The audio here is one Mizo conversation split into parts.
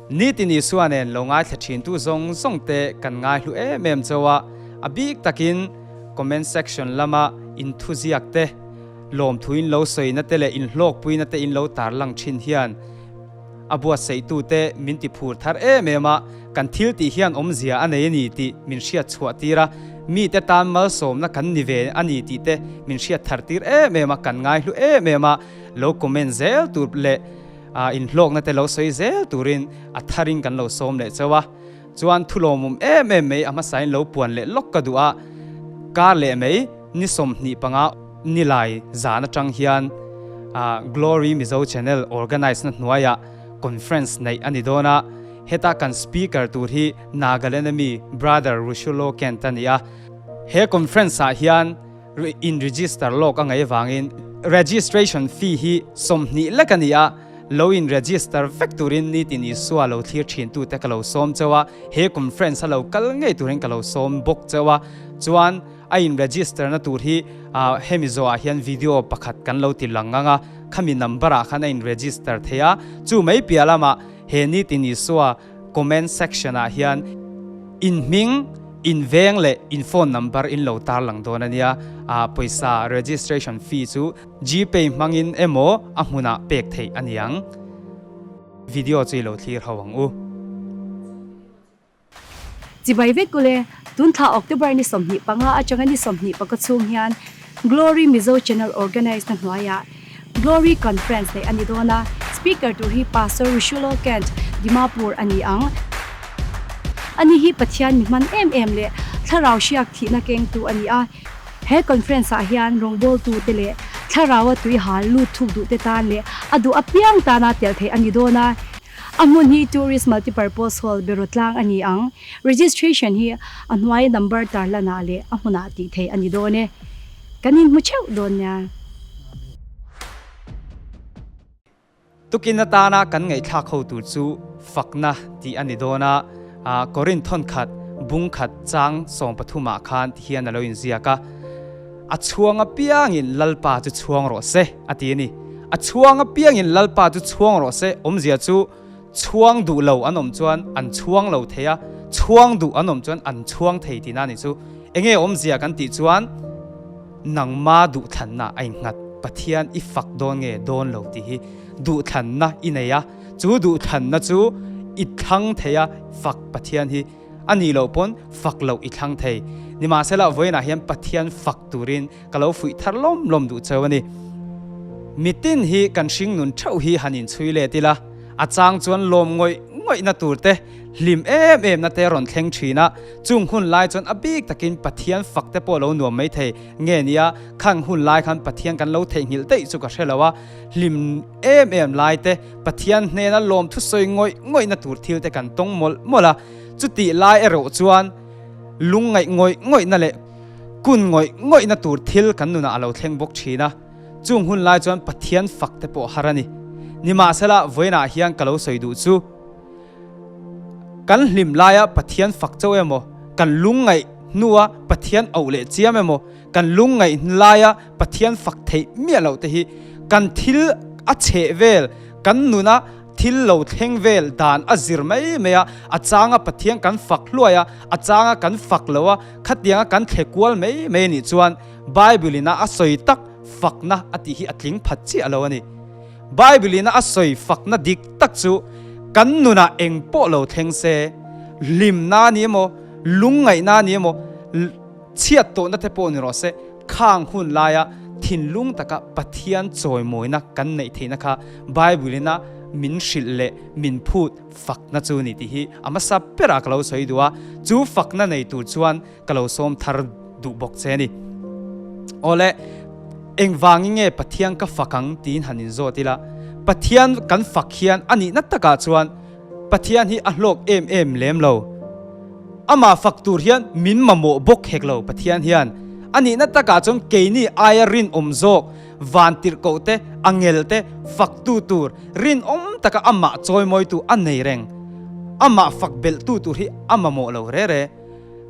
Nitin Isua nen lo ngaithla thintu zawng zawng te kan ngaihlu em em chauh a, a bik takin comment section lama inthuziak te, lawmthuin lo sawina te leh inhlawkpuina te in lo tarlang thin hian a buatsaihtu te min ti phur thar em em a, kan thil tih hian awmzia a nei a ni tih min hriat chhuah tir a, mite tan malsawmna kan ni ve a ni tih te min hriat thar tir em em a, kan ngaihlu em em a, lo comment zel tur leh inhlawkna te lo sawi zel turin a tharin kan lo sawm leh chauh a, chuan thulawmawm em em mai a hmasain lo puan leh lawk ka duh a, kar leh mai ni 25 nilai zan atang hian Glory Mizo Channel organise na hnuaiah conference neih a ni dawn a, heta kan speaker tur hi Nagaland ami Brother Rushulo Kent a ni a, he conference ah hian in register lawk a ngaih avangin registration fee hi 20 lek a ni a, lo in register vek turin nitin Isua lo thlir thin tute ka lo sawm chauh a, he conference a lo kal ngei turin ka lo sawm bawk chauh a, chuan a in register na tur hi hemi zawhah hian video pakhat kan lo ti lang ang a, khami number ah khan a in register thei a, chu mai piah lamah he nitin Isua comment section ah hian in hming, in veng leh in phone number in lo tar lang dawn a nia, pawisa registration fee chu Gpay hmangin emaw a hmunah pek theih a ni ang. Video chu i lo thlir ho ang u. Chibai vek ule, tun thla October ni 25 atanga ni 24 chhung hian Glory Mizo Channel organise na hnuaiah Glory Conference neih a ni dawn a, Speaker tur hi Pastor Rishulo Kent, Dimapur a ni ang. Ani hi Pathian mi hman em em leh thlarau hriak thihna kengtu a ni a. He conference ah hian rawngbawltu te leh thlaraua tui hal lut thuk duh te tan leh a duh apiang tana tel theih a ni dawn a. A hmun hi Tourist Multipurpose Hall Berotlang a ni ang. Registration hi a hnuai number tarlanah leh a hmunah tih theih a ni dawn e. Kan inhmu theuh dawn nia. Tukin atana kan ngaihthlak ho tur chu fakna tih a ni dawn a, Korinth thawnkhat bung khat chang 13 ah khan ti hian a lo inziak a, A chhuang apiangin Lalpa chu chhuang rawh se a ti a ni. A chhuang apiangin Lalpa chu chhuang rawh se awmzia chu chhuang duh lo an awm chuan an chhuang lo thei a, chhuang duh an awm chuan an chhuang thei tihna a ni chu. Enge awmzia kan tih chuan nangma duhthlanna a innghat, Pathian i fak dawn nge dawn lo tih hi duhthlanna i nei a, chu duhthlanna chu i thlang thei a, fak Pathian hi a nih loh pawn fak loh i thlang thei. Nimahsela vawiinah hian Pathian fak turin ka lo fuih thar lawm lawm duh cheu a ni. Mitin hi kan hringnun theuh hi han inchhui let ila, a chang chuan lawm ngawih ngawihna tur te, hlim em em na te rawn thleng thin a, chung hun lai chuan a bik takin Pathian fak te pawh lo nuam mai thei nge nia, khang hun lai khan Pathian kan lo theihnghilh daih chu ka hre lo a, hlim em em lai te Pathian hnena lawm thusawi ngawih ngawihna tur thil te kan tawng mawlh mawlh a, chutih lai erawh chuan lungngaih ngawih ngawihna leh kun ngawih ngawihna tur thil kan nunah a lo thleng bawk thin a, chung hun lai chuan Pathian fak te pawh har a ni. Nimahsela vawiinah hian ka lo sawi duh chu. Kan hlim laia Pathian fak chauh emaw, kan lungngaih hnua Pathian auh leh chiam emaw, kan lungngaih laia Pathian fak theih miah loh te hi kan thil a chheh vel, kan nuna thil lo thleng vel dan a zir mai mai a, a changa Pathian kan fak hluai a, a changa kan fak lo a, khatianga kan thle kual mai mai a nih chuan Bible ina a sawi tak fakna a tih hi a tling phat chiah lo a ni. Bible ina a sawi fakna dik tak chu kan nunah eng pawh lo thleng se, hlimna ni emaw, lungngaihna ni emaw, chhiat tawhna te pawh ni rawh se, khang hun laia thinlung taka Pathian chawimawina kan neih theihna kha Bible ina min hrilh leh min phut fakna chu ni tih hi a hmasa berah ka lo sawi duh a, chu fakna nei tur chuan ka lo sawm thar duh bawk che a ni. Awle, engvangin nge Pathian ka fak ang tiin han inzawt ila, Pathian kan fak hian a nihna takah chuan Pathian hi a hlawk em em lem lo. Amah fak tur hian min mamawh bawk hek lo Pathian hian. A nihna takah chuan keini aia rinawm zawk vantirhkoh te, angel te faktu tur rinawm taka amah chawimawitu a nei reng. Amah fak belhtu tur hi a mamawh lo re re.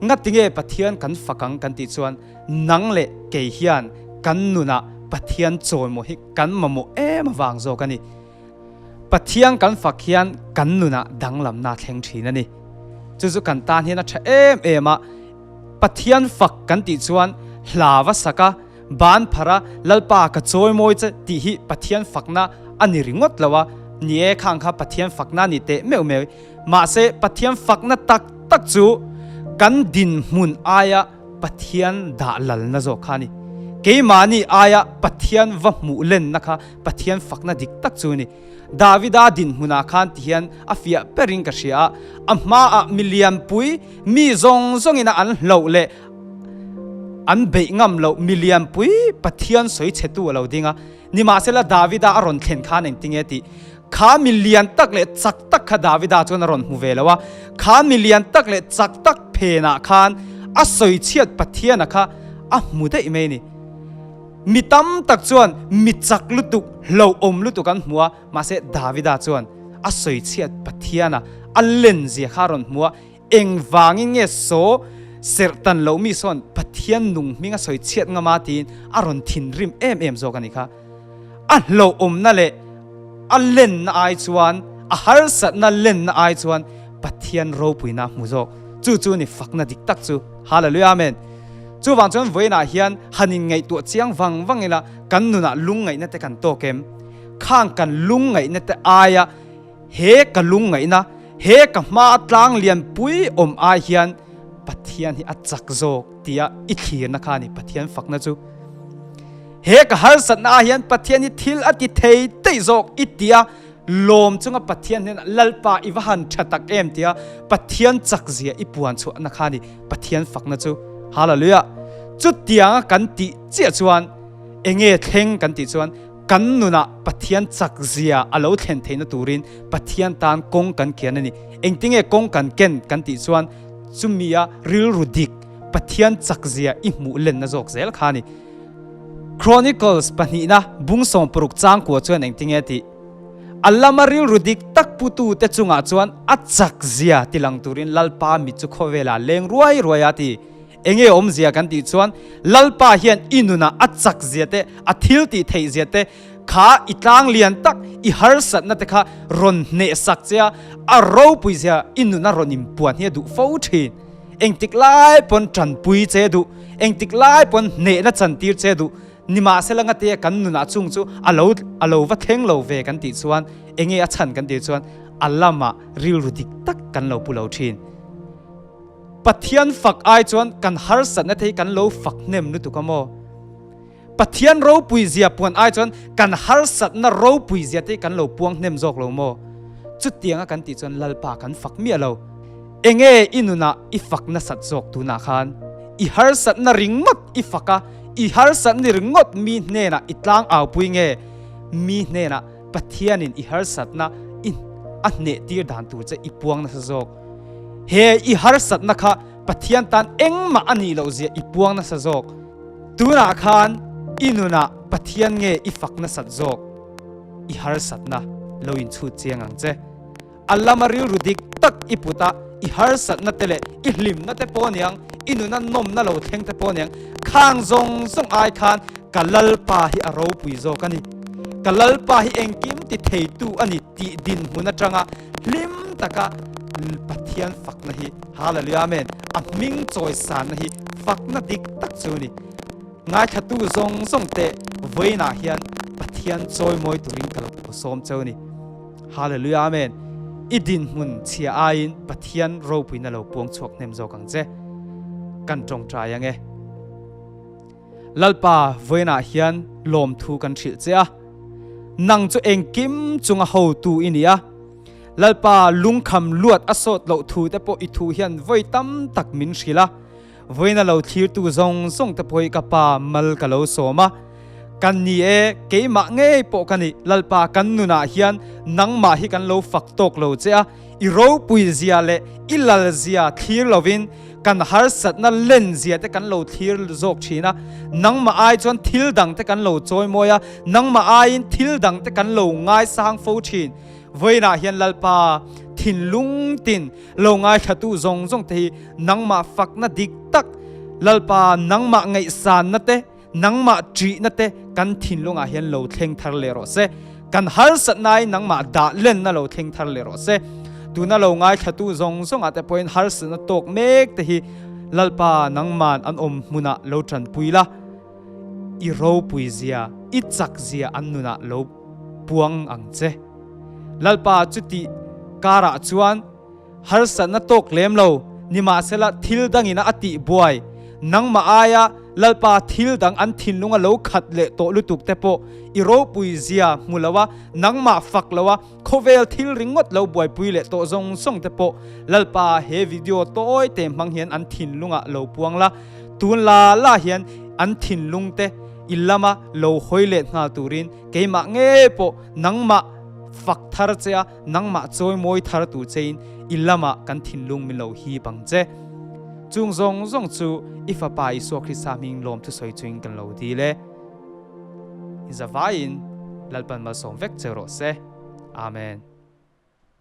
Ngatinge Pathian kan fak ang kan tih chuan nang leh kei hian kan nunah Pathian chawimaw hi kan mamawh em avang zawk a ni. Pathian kan fak hian kan nunah danglamna a thleng thin a ni. Chu chu kan tan hian a tha em em a, Pathian fak kan tih chuan hla va sak a, ban phar a, Lalpa ka chawi mawi che tih hi Pathian fakna a ni ringawt lo a, ni e khang kha Pathian fakna a ni teh meuh meuh. Mahse Pathian fakna tak tak chu kan dinhmun aia Pathian dah lalna zawk kha a ni. Keimahni aia Pathian va hmuh lenna kha Pathian fakna dik tak chu a ni. Davida dinhmunah khan tihian a fiah berin ka hria a, a hmaah milianpui mi zawng zawngina an hloh leh an beih ngam loh milianpui Pathian sawi chhetu a lo ding a. Nimahsela Davida a rawn thlen khan engtinge tih? Kha milian tak leh chak tak kha Davida chuan a rawn hmu ve lo a, kha milian tak leh chak tak phenah khan a sawi chhiat Pathiana kha a hmu daih mai a ni. Mi tam tak chuan mi chak lutuk, hlauhawm lutuk an hmu a, mahse Davida chuan a sawi chhiat Pathiana a len zia kha a rawn hmu a, engvangin nge saw serh tan loh mi sawn Pathian nung hming a sawi chhiat ngam a tiin a rawn thinrim em em zawk a ni kha. A hlauhawmna leh a lenna ai chuan, a harsatna lenna ai chuan Pathian ropuina a hmu zawk. Chu chu ni fakna dik tak chu. Hallelujah Amen. Chuvang chuan vawiinah hian han inngaihtuah chiang vang vang ila kan nunah lungngaihna te kan tawk em? Khang kan lungngaihna te aia he ka lungngaihna, he ka hma tlang lianpui awm ai hian Pathian hi a chak zawk tia i thlirna kha a ni Pathian fakna chu. He ka harsatna ah hian Pathian hi thil a ti thei daih zawk i tia lawm chunga Pathian hnenah Lalpa i va han tha tak em tia Pathian chak zia i puan chhuahna kha a ni Pathian fakna chu. Hallelujah! Chutianga kan tih chiah chuan enge thleng kan tih chuan kan nunah Pathian chak zia a lo thlen theihna turin Pathian tan kawng kan kian a ni. Engtinge kawng kan ken kan tih chuan chumia rilru dik Pathian chak zia i hmuh lenna zawk zel kha a ni. Chronicles pahnihna bung 60 changkua chuan engtinge tih? A lama rilru dik tak putute chungah chuan a chak zia ti lang turin Lalpa mit chu khawvelah leng ruai ruai a ti. Enge awmzia kan tih chuan Lalpa hian i nunah a chak zia te, a thil tih theih zia te kha i tlang lian tak, i harsatna te kha rawn hnehsak che a, a ropui zia i nuna rawn inpuan hi a duh fo thin. Engtik lai pawn tanpui che duh, engtik lai pawn hnehna chantir che duh, nimahsela ngate kan nunah chung chu a lo a lo va thleng lo ve kan tih chuan enge a chhan kan tih chuan a lamah rilru dik tak kan lo pu lo thin. Pathian fak ai chuan kan harsatna te hi kan lo fak hnem lutuk a maw? Pathian ropui zia puan ai chuan kan harsatna ropui zia te hi kan lo puang hnem zawk lo maw? Chutianga kan tih chuan Lalpa kan fak miah lo. Enge i nunah i fak nasat zawk tunah khan? I harsatna ringawt i fak a, i harsatni ringawt mi hnenah i tlang aupui nge? Mi hnenah Pathianin i harsatna i a hneh tir dan tur che i puang nasa zawk. He i harsatna kha Pathian tan engmah a nih loh zia i puang nasa zawk. Tunah khan i nunah Pathian nge i fak nasat zawk? I harsatna lo inchhut chiang ang che. A lama rilru dik tak i put a, i harsatna te leh i hlimna te pawh aniang, i nuna nawmna lo thleng te pawh aniang, khang zawng zawng ai khan ka Lalpa hi a ropui zawk a ni. Ka Lalpa hi engkim ti theitu a ni tih dinhmun atanga hlim taka Pathian fakna hi, Hallelujah Amen, a hming chawisanna hi fakna dik tak chu a ni. Ngaithlatu zawng zawng te vawiinah hian Pathian chawimawi turin ka lo sawm cheu a ni. Hallelujah Amen, i dinhmun chhia aiin Pathian ropuina lo puang chhuak hnem zawk ang che. Kan tawngtai ange. Lalpa vawiinah hian lawmthu kan hrilh che a, nang chu engkim chunga hotu i ni a, Lalpa lungkham luat a sawt loh thu te pawh i thu hian vawi tam tak min hrilh a, vawiina lo thlirtu zawng zawng te pawh hi ka pa mal ka lo sawm a, kan ni e, keimah ngei pawh ka ni, Lalpa kan nunah hian nangmah hi kan lo fak tawk lo che a, I ropui zia leh i lal zia thlir lovin kan harsatna len zia te kan lo thlir zawk thin a, nangmah ai chuan thil dang te kan lo chawimawi a, nangmah aiin thil dang te kan lo ngaisang fo thin. Vawiinah hian Lalpa thinlung tin lo ngaithlatu zawng zawng te hi nangmah fakna dik tak, Lalpa nangmah ngaihsanna te, Nangmah ṭihna te kan thinlungah hian lo thleng thar leh rawh se. Kan harsatnain nangmah dah lenna lo thleng thar leh rawh se. Tuna lo ngaithlatu zawng zawngah te pawhin harsatna tawk mek te hi Lalpa nangman an awm hmunah lo tanpui la, i ropui zia, i chak zia an nunah lo puang ang che. Lalpa chuti karah chuan harsatna tawk lem lo, nimahsela thil dangina a tih buai, nangmah aia Lalpa thil dang an thinlunga lo khat leh tawh lutuk te pawh i ropui zia hmu lo a, nangmah fak lo a, khawvel thil ringawt lo buaipui leh tawh zawng zawng te pawh Lalpa he video tawi te hmang hian an thinlungah lo puang la, tun la la hian an thinlung te i lama lo hawi let nghal turin keimah ngei pawh nangmah fak thar che a, Nangmah chawi mawi thar tu chein i lamah kan thinlung min lo hip ang che. Chung zawng zawng chu i Fapa Isua Krista hming lawm thusawi chuin kan lo dil e. I zavaiin Lalpan malsawm vek che rawh se. Amen.